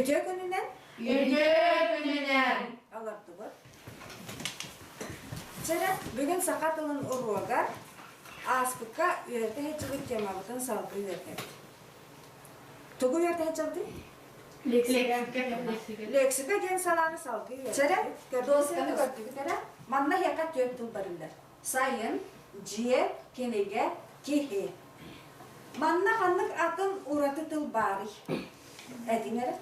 Үтүө күнүнэн! Үтүө күнүнэн! Олордубут. Чэрэ, бүгүн саха тылын уруогар ааспыкка үөрэтэ сылдьыбыт темабытын салгыы үөрэтэбит. Тугу үөрэтэ сылдьабытый? Лексика. Лексика диэн салааны салгыы үөрэтэбит. Чэрэ, дуосканы көрдүгүт эрэ? Манна эһиэхэ түөрт тыл барыллар. Сайын, дьиэ, кинигэ, киһи. Манна ханнык атын ураты тыл баарый? Этиҥ эрэ.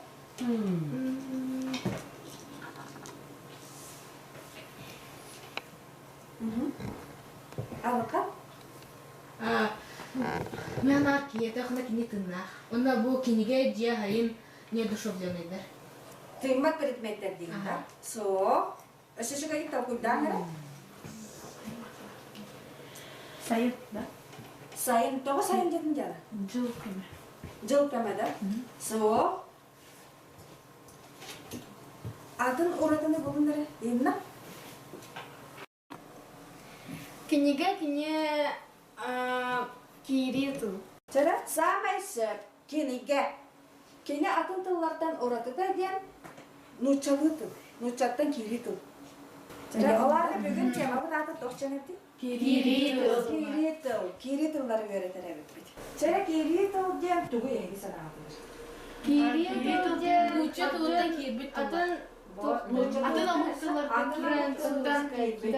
Алка? Мен аар киһиэтэ хана кини тыннаах. Онно бу кинигэ дьиэ хайын неодушевленныйдар. Тыыммат предметтэр диин да? Суох. Өссө үчүгэйдик толкуйдаан эрэ. Сайын да? Сайын. Тоҕо сайын диэтин дьала? Дьыл кэмэ. Дьыл кэмэ да? Суох. Атын уратыны булун эрэ. Инна? Кинигэ кини киирии тыл. Чэрэ, саамай сөп кинигэ. Кини атын тыллартан уратыта диэн нууччалыы тыл, нууччаттан киирии тыл. Чэрэ, ол аата бүгүн темабыт аата туох диэн эбитий? Киирии тыл. Киирии тыл. Киирии тыллары үөрэтэр эбиппит. Чэрэ, киирии тыл диэн тугу эһиги санаатыгар? Киирии тыл диэн нуучча тылыттан киирбит тыл. Атын Атын омук тыллартан киирбит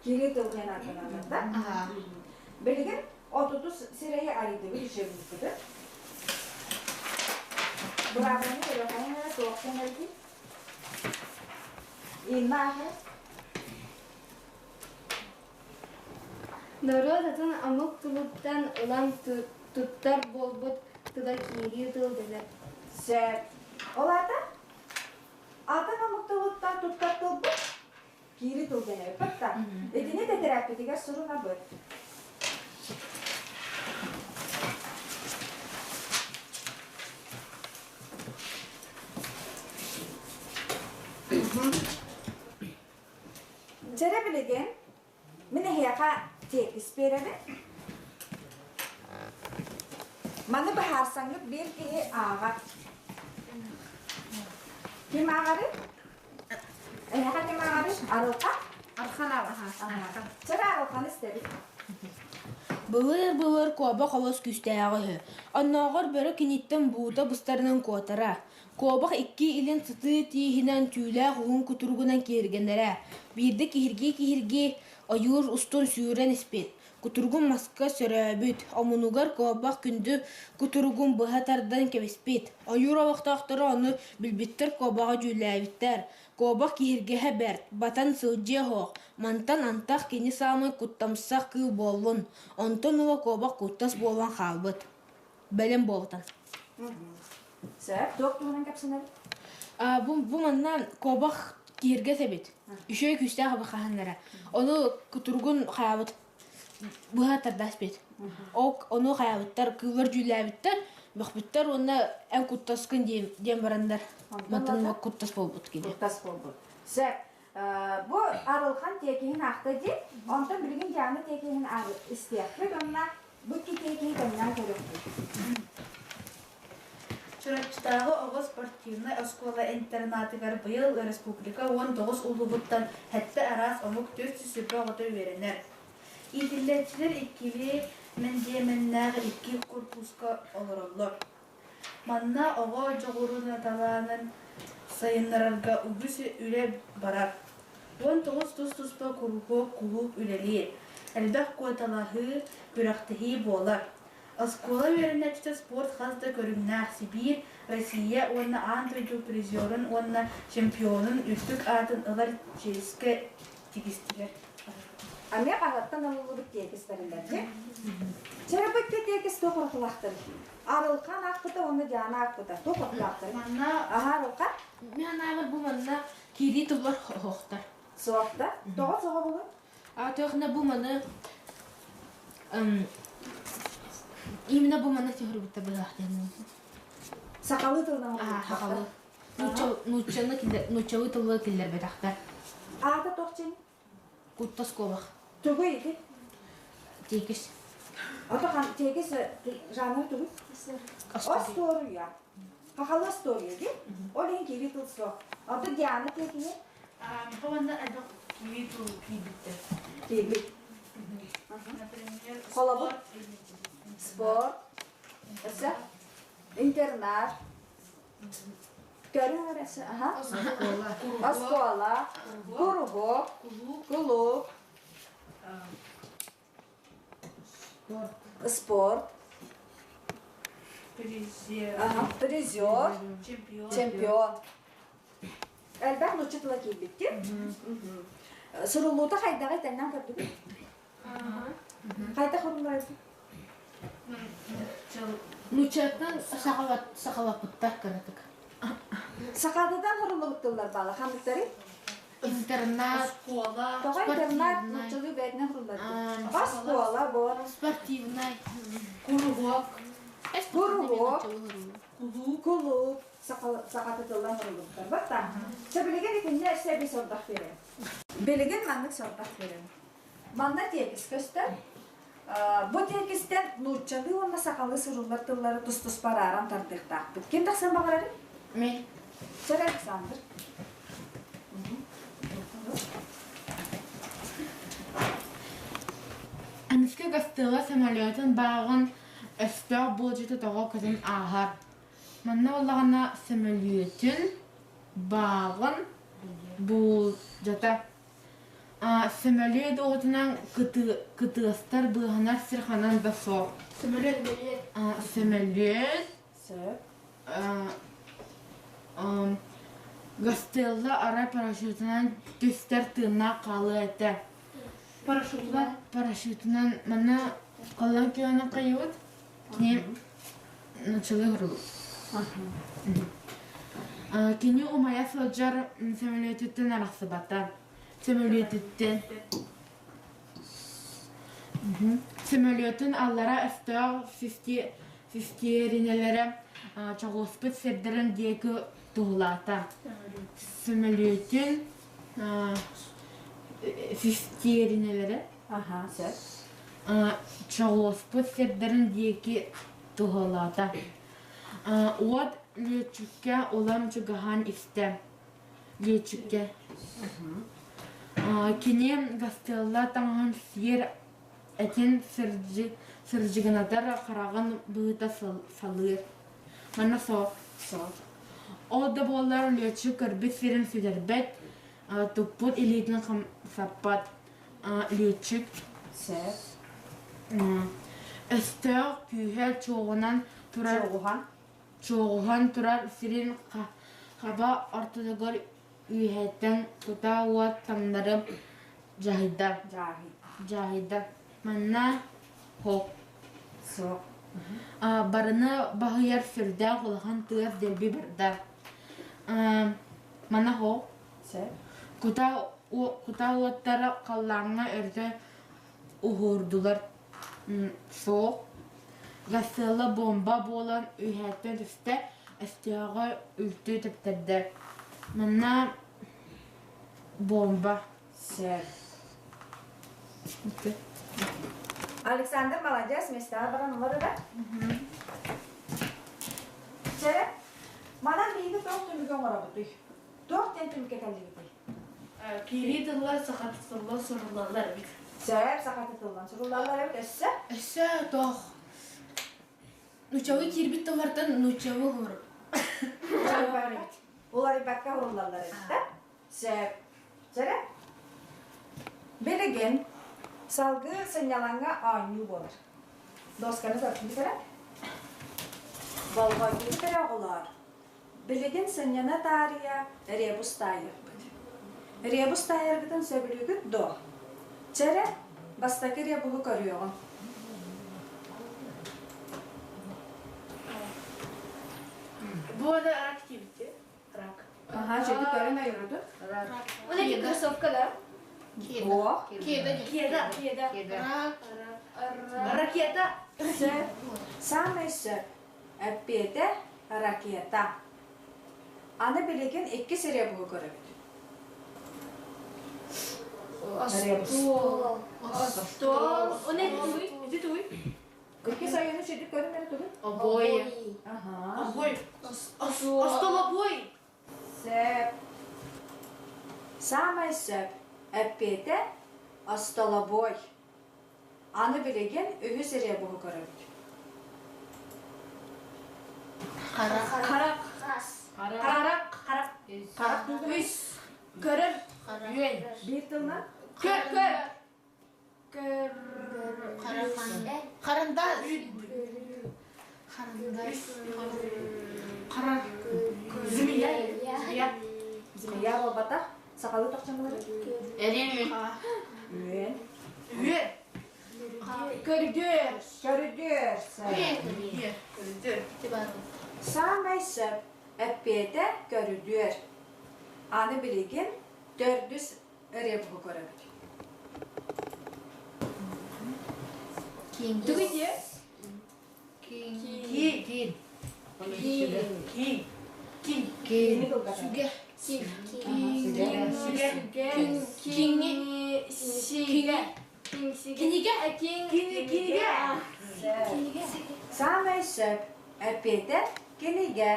Киирии тыл диэн ааттаналлар да? Билигин отутус сирэйи арыйдыбыт учебникпытын. Быраабыланы көрүөххэ эрэ туох кэмэргин? Инна аһы. Норуот атын омук тылыттан ылан туттар буолбут тыла киирии тыл дэнэр. Сөп. Ол аата атын омук тылыттан туттар тылбыт киири тыл дэнэр да. Итини тэтэрээппитигэр сурунабыт. Дьэрэ билигин мин эһиэхэ тиэкис биэрэбин. Маны быһаарсаҥҥыт биир киһи ааҕар. Ким ааҕарый? Эһиэхэ ким ааҕарый? Арылха? Архан ааҕар. Чэрэ Арылханы истэбит. Былыр-былыр куобах олус күүстээҕэ үһү. Оннооҕор бөрө киниттэн буута быстарынан куотара. Куобах икки илин сытыы тииһинэн түүлээх уһун кутуругунан киһиргэнэрэ. Биирдэ киһиргии-киһиргии ойуур устун сүүрэн испит. Кутуругун маска сөрөөбүт, омунугар куобах күндү кутуругун быһа тардан кэбиспит. Ойуур олохтоохторо ону билбиттэр куобаҕы дьүүллээбиттэр. Куобах киһиргэһэ бэрт, батан сылдьыа суох, мантан антах кини саамай куттамсах кыыл буоллун, онтон ыла куобах куттас буолан хаалбыт. Бэлэм буолтан. Сөп, туох туһунан кэпсэнэбит? Бу, бу манна куобах киһиргэс эбит. Үчүгэй күүстээх абы хаһаннара. Ону кутуругун хаябыт быһа тардаспит. Ол ону хаябыттар, кыыллар дьүүллээбиттэр, бөхпүттэр уонна эн куттаскын диэн, диэн бараннар мантан куттас буолбут кини. Куттас буолбут. Сөп. Бу Арылхан тиэкиһин аахта дии. Онтон билигин Диана тиэкиһин истиэхпит уонна бу икки тиэкиһи тэҥнээн көрүөхпүт. Чурапчытааҕы оҕо спортивнай оскуола интернатыгар быйыл республика 19 улууһуттан сэттэ араас омук 420 оҕото үөрэнэр. Иитиллээччилэр иккилии мэндиэмэннээх икки курпууска олороллор. Манна оҕо дьоҕурун талаанын сайыннарарга үгүс үлэ барар. 19 тус-туспа куруһуок кулууп үлэлиир, элбэх куоталаһыы, күрэхтэһии буолар. Оскуола үөрэнээччитэ спорт хас да көрүҥнээх Сибиир, Россия уонна аан дойду призерун уонна чемпионун үрдүк аатын ылар чиэскэ тигистилэр. Эмиэ хаһыаттан ылыллыбыт тиэкис бэриллэр дии. Чэрэ тиэкис туох уратылаахтарый? Арылхан аахпыта уонна Диана аахпыта туох уратылаахтарый? Манна Аһа Арылхан? Мин анаабар бу манна киирии тыллар оһохтор. Суох да? Тоҕо соҕо булун? А тохна бу маны именно бу маны түһүрбүттэ быһаахтыһын. Сахалыы тылынан Сахалыы. Нууччаны нууччалыы тылы киллэрбэтэхтэр. Аата туох дьин? Куттас куобах. Тугуй ити? Тиэкис. Ото хан тиэкис жанры тугуй? Остуоруйа. Хахалы остуоруйа дии. Ол иһин киирии тыл суох. Оттон Диана тиэкиһи? Уонна элбэх киирии тыл киирбиттэр. Киирбит. Например, Холобур? Спорт. Өссө? Интернат. Көрүҥ эрэ аха. Оскуола. Куруһуок. Кулууп. Спорт. Призер. Ага, призер. Чемпион. Чемпион. Элбэх нуучча тыла киирбиттир. Суруллуута хайдаҕый тэннэн көрдүгүт? Хайдах суруллар Нууччаттан сахалаппыттар кыратык. Сахатыдан суруллубут тыллар баала ханныктарый? Интернат. Оскуола. Тоҕо интернат нууччалыы бэйэтинэн суруллар? Оскуола, бор. Спортивнай. Куруһуок. Куруһуок. Кулууп. Кулууп. Сахатытыллан суруллубуттар. Батта. Чэ билигин итиннэ өссө эбии сордох биэрэм. Билигин маннык сордох биэрэм. Манна тиэкис көстөр. Бу тиэкистэн нууччалыы уонна сахалыы суруллар тыллары тус-туспа арааран тардыахтаахпыт. Ким тахсан баҕарарый? Мен. Чэр Александр. Эмискэ гостыыла самолетун бааҕын өстөөх буолдьута тоҕо көтөн ааһар. Манна буоллаҕына сөмөлүөтүн бааҕын буулдьата Сөмөлүөт уотунан кытыастар быыһанар сир ханан да суох. Сөмөлүөт Сөп. Гастелло арай парашютунан түстэр тыыннаах хаалыа этэ. Парашютунан? Парашютунан манна халлаан күөнүн хайыбыт. Кини началы хурулу. Кини умайа сылдьар сөмөлүөтүттэн арахсыбата. Сөмөлүөтүттэн Сөмөлүөтүн аллара өстөөх систиэринэлэрэ чоҕулуспут сирдэрин диэки туһулаата. Сөмөлүөтүн систиэринэлэрэ чоҕулуспут сирдэрин диэки туһулаата. Уот лүөччүккэ улам чугаһаан истэ. Лүөччүккэ. Кини гастыалла таҥаһын сиэр этин сырдьыгынатар хараҕын быһыта салыыр. Манна суох. Ол да буоллар лүөччүк көрбүт сирин сүтэрбэт, туппут илиитин хамсаппат. Лүөччүк өстөөх күүһэ чуоҕунан турар чуоҕуһан турар сирин хаба ортотугар үөһэттэн кутаа уот таҥнары дьаһайда. Дьаһайда. Манна хоп. Суох. Барыны баһыйар сүрдээх улахан тыас дэлби барда. Манна хоп. Сөп. Кутаа уоттара халлааҥҥа өртө уһуурдулар. Суох. Гасыала буомба буолан үөһэттэн түстэ, өстөөҕө үлтү тэптэрдэ. Манна буомба. Сөп. Александр молодец, миэстэҕэ баран олор эрэ. Чэ, манан биһиги туох түмүгү оҥоробутуй? Туох диэн түмүккэ кэллигитий? Киирии тыллар сахатытыллан суруллаллар эбит. Сөп, сахатытыллан суруллаллар эбит. Өссө? Өссө туох нууччалыы киирбит тыллартан нууччалыы уһуруп. Уларыйбакка уһуруллаллар эбит да? Сөп. Чэрэ? Билигин салгыы сынньалаҥҥа оонньуу буолар. Досканы көрдүгүт эрэ? Болҕойдугут эрэ оҕолоор. Билигин сынньана таарыйа ребус таайыахпыт. Ребус таайаргытын сөбүлүүгүт дуо? Чэ эрэ, бастакы ребуһу көрүөҕүҥ. Бу аны рак диэбитти. Рак. Аха, чэди көрөн ойуруду. Вот эти кроссовка, да? О. Кеда. Кеда. Кеда. Рак. Ракета. Сөп. Самый сөп. Эппиэтэ ракета. Аны билигин иккис ребуһу көрөбүт. Остуол. Остуол. Он это туй? Это туй? Иккис айыны чэдик көрүн эрэ тугун? Обои. Аха. Обой. Саамай сөп, эппиэтэ остолобуой. Аны билигин үһүс ребуһу көрөбүт. Харах. Харах. Харах. Харах. Харах. Үс. Көрөр. Үөн. Биир тылынан Көр. Көр. Көр. Харандаас. Харандаас. Харар. Змея. Змея. Змея буолбатах. Сахалыы тохчоҥолору. Эрин. Үөн. Үөн. Көрдүөр. Көрүдүөр. Көрүдүөр. Саамай сөп эппиэтэ көрүдүөр. Аны билигин төрдүс ребуһу көрөбүт. Тугу диэ? Киин. Киин. Киин. Киин. Киин. Сүгэ. Сүгэ. Сүгэ. Кинги. Сигэ. Кинигэ. Кинигэ. Саамай сөп эппиэтэ кинигэ.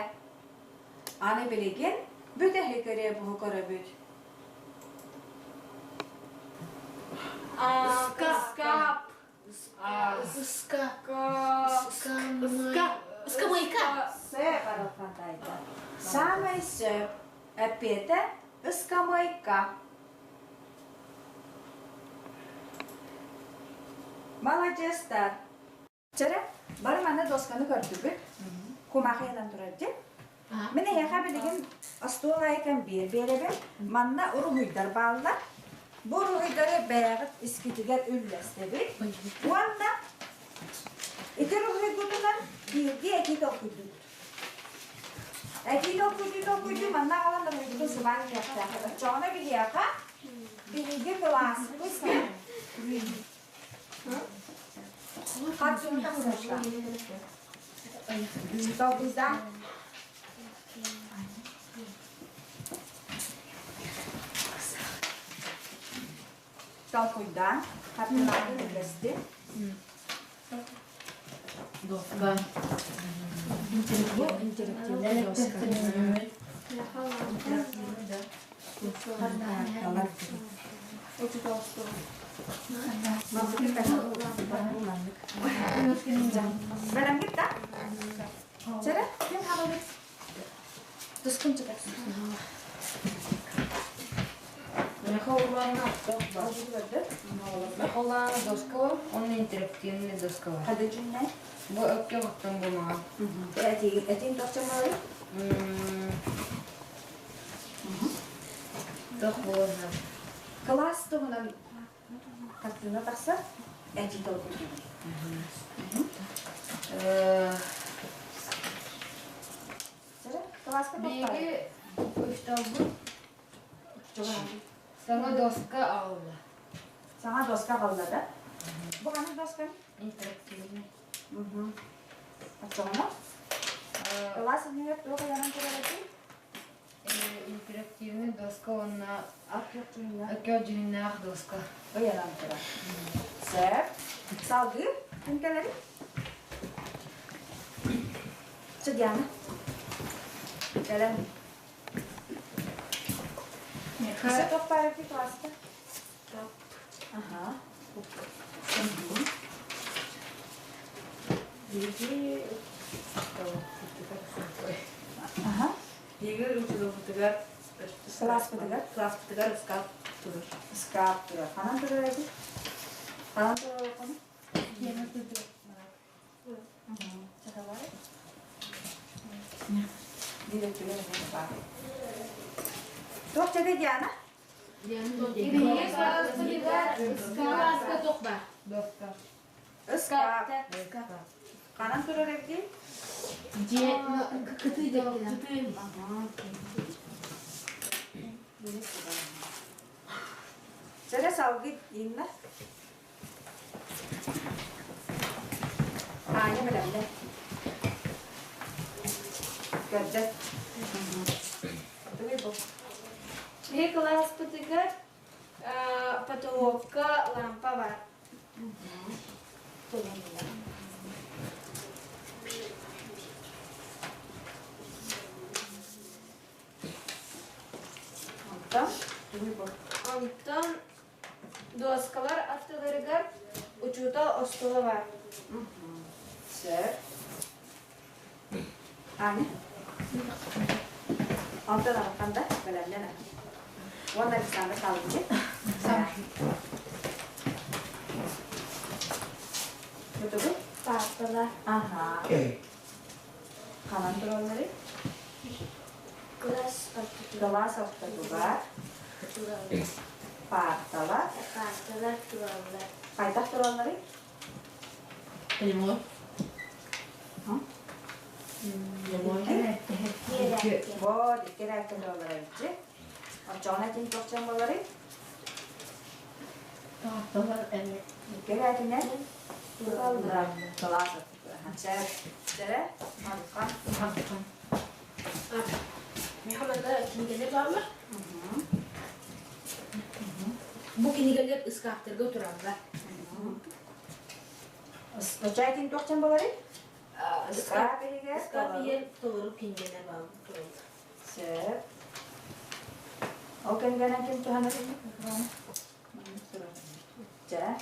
Аны билигин бүтэһик ребуһу көрөбүт. Скап. Ыска. Ыска. Ыскамайка. Сөп аралхантайда. Саамай сөп эппиэтэ ыскамыайка. Маладьыастар. Чэрэ, бары манна досканы көрдүгүт. Кумахыйанан турар дьэ. Мин эһиэхэ билигин остуол аайы кэмбиэр биэрэбин. Манна уруһуйдар бааллар. Бу уруһуйдары бэйэҕит искитигэр үллэстэбит. Уонна ити уруһуйгутунан биирдии этии толкуйдуубут. Этии толкуйдуу толкуйдуу манна аҕалан уруһуйгутун сыбаан иһиэхтээх. Оччоҕуна биһиэхэ биһиги кылааспыт Хат тахсыахтаах. Толкуйдаан. Толкуйдаан. Хартыынаатын үллэстин. Доска. Бу интерактивный доска. Бэлэмгит да? Чэрэ, ким хаалабыт? Тускун чыгар. Мехолаана доска, он интерактивный доска. Хадычыннай? Бу өккө оттон бумаға. Этин тохчомолы? Тох буолар. Кылаас туһунан хартыына тахсар, этии толкуйдуур. Кылааска Биһиги учууталбыт саҥа доска аҕалла. Саҥа доска аҕалла да? Бу ханнык досканый? Интерактивный. Оччоҕуна кылаас иннигэр туох ыйанан турар эбитий? Интерактивный доска уонна өкө дьүһүннээх доска. Ыйанан турар. Сөп. Салгыы ким кэлэрий? Чэ, Диана. Кэлэн. Өссө туох баар эбитий кылааска? Аха. Биһиги Аха. Биһиги учууталбытыгар Кылааспытыгар? Кылааспытыгар ыскаап турар. Ыскаап турар. Ханан турар эбит? Ханан турар олоххуну? Биир өттүгэр эмиэ баар. Туох дьэдэ Диана? Биһиги кылааспытыгар кылааска туох баар? Доска. Ыскаап. Ханан турар эбитий? Дьиэ кытыы дьэккинэ. Чэрэ салгыы Инна. Аня бэлэмнэ. Көрдөт. Тугуй бу? Биһи кылааспытыгар потолокка лампа бар. Онтон тугуй бу? Онтон дуоскалар аттыларыгар учуутал остуола баар. Сөп. Аня? Онтон аҕаттан да бэлэмнэн Уонна Александр хаалбыт. Бутугу? Паарталар. Аха. Ханан туралларый? Кылаас ортотугар. Кылаас ортотугар. Паарталар. Паарталар тураллар. Хайдах туралларый? Прямой. Вот, икки эрээккэ тураллар эбитчи. Оччоҕуна этин туохчан буоларый? Паарталар эми. Икки эрээтинэн тураллар. Кылаас Чэрэ, Мархан. Мархан. Миэхэ манна кинигэлэр бааллар. Бу кинигэлэр ыскааптарга тураллар. Оччо этин туохчан буоларый? Ыскаап иһигэр Ыскаап иһигэр толору кинигэлэр бааллар тураллар. Сөп. Ол кэмгэнэн ким туһанар Дьэ.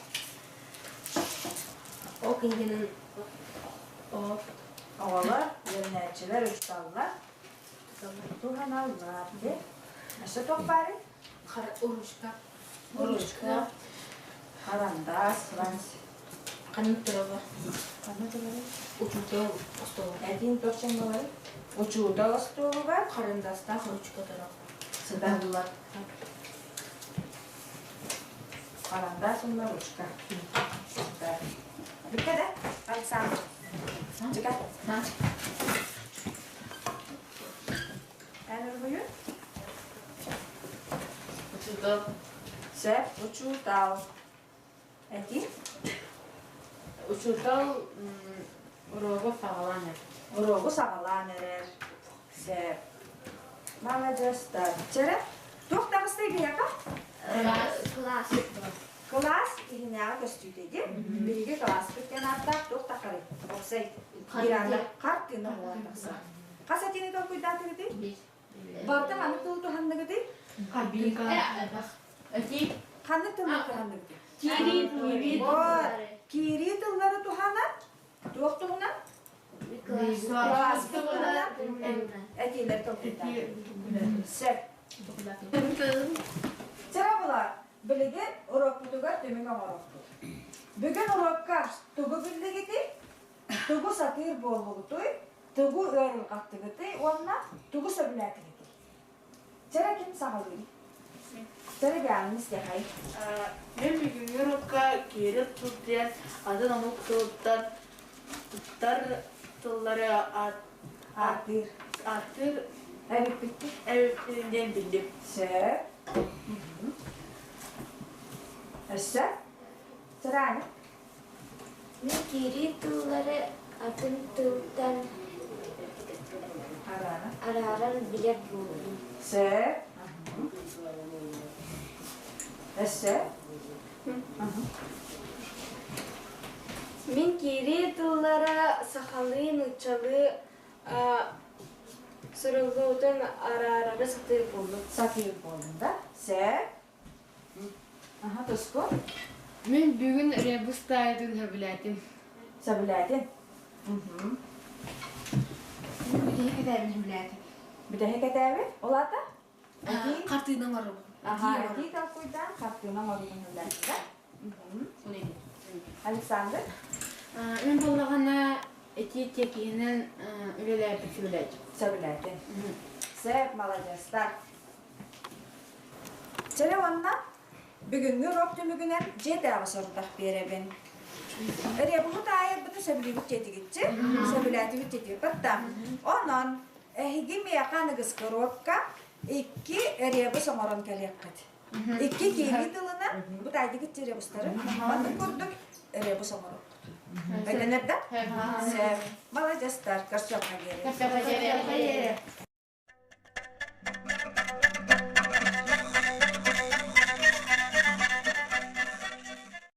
Ол кинигэнэн Оҕолор, үөрэнээччилэр усталлар, туһаналлар. Өссө туох баарый? Ручка. Ручка. Харандаас, франц. Ханнык тураллар? Ханна тураллар? Учуутал остуолугар. Этиин туох чаҥгалары? Учуутал остуолугар. Харандастаах ручка турар. Сыталлар. Харандаас уонна ручка. Бүккэ да, Александр. Чика. Эн уруһуйун? Учуутал. Сөп, учуутал. Этии? Учуутал уруогу саҕалаан эрэр. Уруогу саҕалаан эрэр. Сөп. Маладьыастар. Чэрэ, туох таҕыстай биһиэхэ? Кылаас. Кылаас иһинээҕи көстүүтэ диэн. Биһиги кылааспыт диэн ааттаах туох таххарый? Опсай. Иранда хартыына буолан тахсар. Хас этиини толкуйдаатыгытый? Барыта ханнык тылы туһанныгытый? Этии. Ханнык тыллары туһанныгытый? Киирии киирии. Вот. Киирии тыллары туһанан туох туһунан? Кылааспыт туһунан этиилэр толкуйдаатыгыт. Сөп. Чэ булар, билигин уруокпутугар түмүк оҥоруохпут. Бүгүн уруокка тугу биллигитий? Тугу сатыыр буоллугутуй? Тугу ыарырҕаттыгытый уонна тугу сөбүлээтигитий? Чэрэ ким саҕалыыр? Чэрэ бэйэҥ истиэхэй. Мен бүгүҥҥү уруокка киирэр тыл диэн атын омук тылыттан туттар тыллары Ааттыыр. ааттыыр Эбиппиттик. эбиппин диэн биллим. Сөп. Өссө? Чэрэани? Мин киирии тыллары атын тылтан Арааран. арааран билэр буоллум. Сөп. Өссө? Мин киирии тыллара сахалыы, нууччалыы суруллуутун араарары сатыыр буоллум. Сатыыр буоллум да? Сөп. Аха, туску? Мин бүгүн ребус таайытын сөбүлээтим. Сөбүлээтин? Бүтэһик этээбин сөбүлээтим. Бүтэһик этээби? Ол аата? Хартыына оҥоробун. Аха, этии толкуйдаан хартыына оҥорбутун сөбүлээтилэр. Александр? Мин буоллаҕына ити тиэкиһинэн үлэлээбит сөбүлээтим. Сөбүлээтин. Сөп, маладьыастар. Чэрэ уонна бүгүҥҥү уруок түмүгүнэн дьиэтээҕи сорудах биэрэбин. Ребуһу таайарбытын сөбүлүүбүт диэтигитчи, сөбүлээтибит диэтигит да. Онон эһиги миэхэ аныгыскы уруокка икки ребус оҥорон кэлиэххит. Икки киирии тылынан бу таайдыгыт ребустары маннык курдук ребус оҥоруоххут. Өйдөнөр да? Сөп. Маладьыастар, көрсүөххэ диэри. Көрсүөххэ диэри.